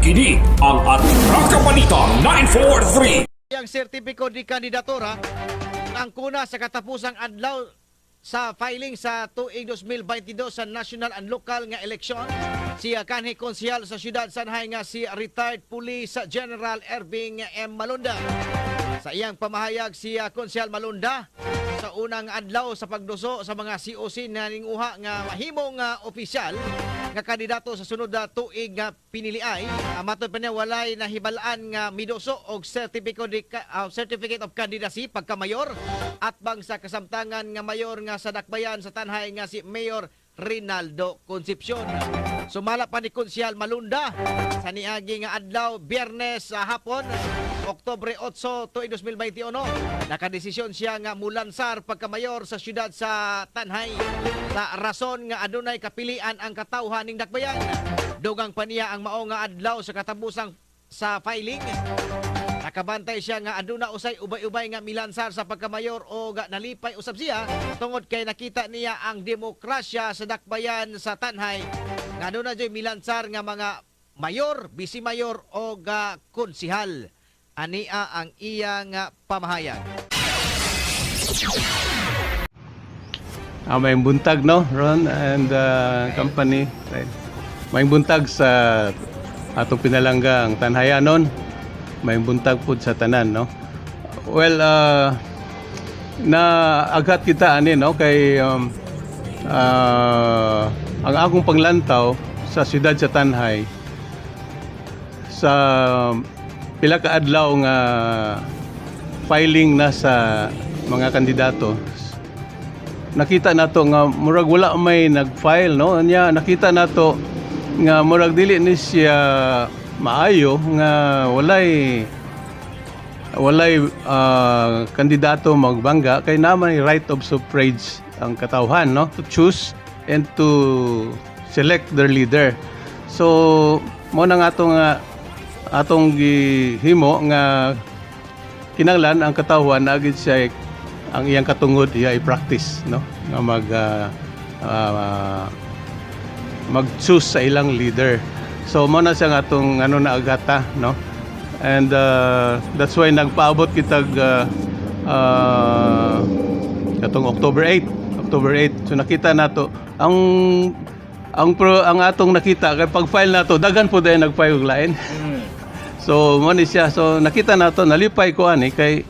Kini ang Atraka Balita 943. Ang sertipiko di kandidatura ang kuna sa katapusang adlaw sa filing sa tuig 2022 sa national and local nga eleksyon si kanhi konsehal sa siyudad sa Tanay nga si retired Police General Erving M. Malunda. Sa iyang pamahayag, si Konsehal Malunda sa unang adlaw sa pagduso sa mga COC na ninguha nga mahimong opisyal nga kandidato sa sunod na tuig nga piniliay. Matod pa niya, walay nahibalaan nga miduso og certificate of candidacy pagka mayor atbang sa kasamtangan nga mayor nga sa Dakbayan sa Tanay nga si Mayor Rinaldo Concepcion. Sumala pa ni Konsehal Malunda, sa niagi nga adlaw, Biyernes sa hapon, Oktubre 8 tuig 2021, nakadesisyon siya nga mulansar pagkamayor sa siyudad sa Tanay sa rason nga adunay kapilian ang katawhan ning Dakbayan. Dugang pa niya, ang mao nga adlaw sa katapusang sa filing, nakabantay siya nga aduna usay ubay-ubay nga milansar sa pagkamayor o ga nalipay usab siya tungod kay nakita niya ang demokrasya sa Dakbayan sa Tanay nga aduna joy milansar nga mga mayor, vice mayor o ga konsihal. Ania ang iyang pamahayag. May buntag, no, Ron and company. Right. May buntag sa atong pinalangga ang Tanhayanon. May buntag pud sa tanan, no. Well, na aghat kita ani, no, kay ang akong panglantaw sa siyudad sa Tanay sa pila ka adlaw nga filing na sa mga kandidato, nakita nato nga murag wala may nag-file, no. Nya nakita nato nga murag dili ni siya maayo nga walay walay kandidato magbangga kay naa may right of suffrage ang katawhan, no, to choose and to select their leader. So mo na nga atong atong gihimo nga kinahanglan ang katawhan na gid siya ang iyang katungod iya i-practice, no, nga mag-choose sa ilang leader. So mo na siya nga atong ano na agata, no, and that's why nagpaabot kitag katong October 8, October 8. So nakita nato ang atong nakita kay pag file nato, daghan po dahil nag-file og lain. So mo ni siya. So nakita nato, nalipay ko ani kay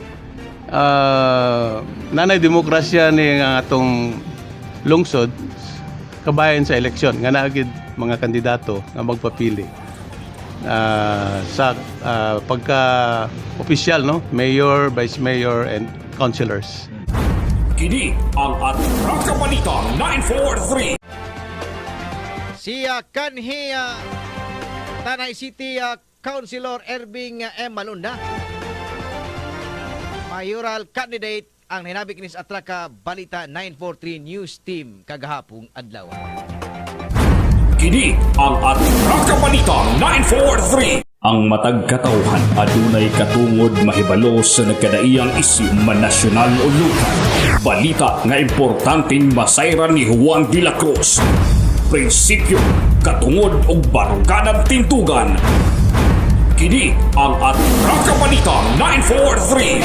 nanay demokrasya ni nga atong lungsod kabayan sa eleksyon nga naa gid mga kandidato nga magpapili sa pagka opisyal, no, mayor, vice mayor and councilors. Kini ang Atraka Balita 943. Si kanhi Tanay City Councilor Erving M. Malunda, mayoral candidate, ang hinabik ni sa Atraka Balita 943 News Team kagahapong adlaw. Kini ang Atraka Balita 943. Ang matag katawhan adunay katungod mahibalo sa nagkadaiyang isyu man nasyonal o lokal. Balita nga importanteng masayran ni Juan de la Cruz. Prinsipyo, katungod ug baruganan tindugan. Kini ang Atraka Balita 943.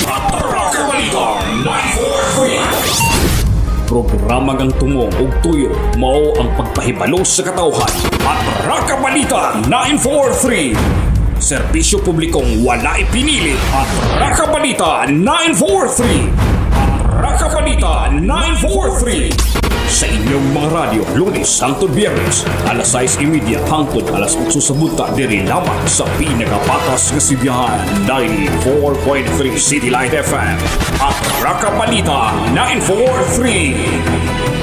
Atraka Balita 943. Programa ngang tungong ug tuyo mao ang pagpahibalo sa katawhan. Atraka Balita 943. Serbisyo publikong wala ipinili. Atraka Balita 943. Atraka Balita 943. Sa inyong mga radyo, Lunes hangtod Biyernes, alas 6:30 hangtod alas 8 sa buntag, diri lamang sa pinakapatas nga sibihan, 94.3 City Light FM. Atraka Balita 943.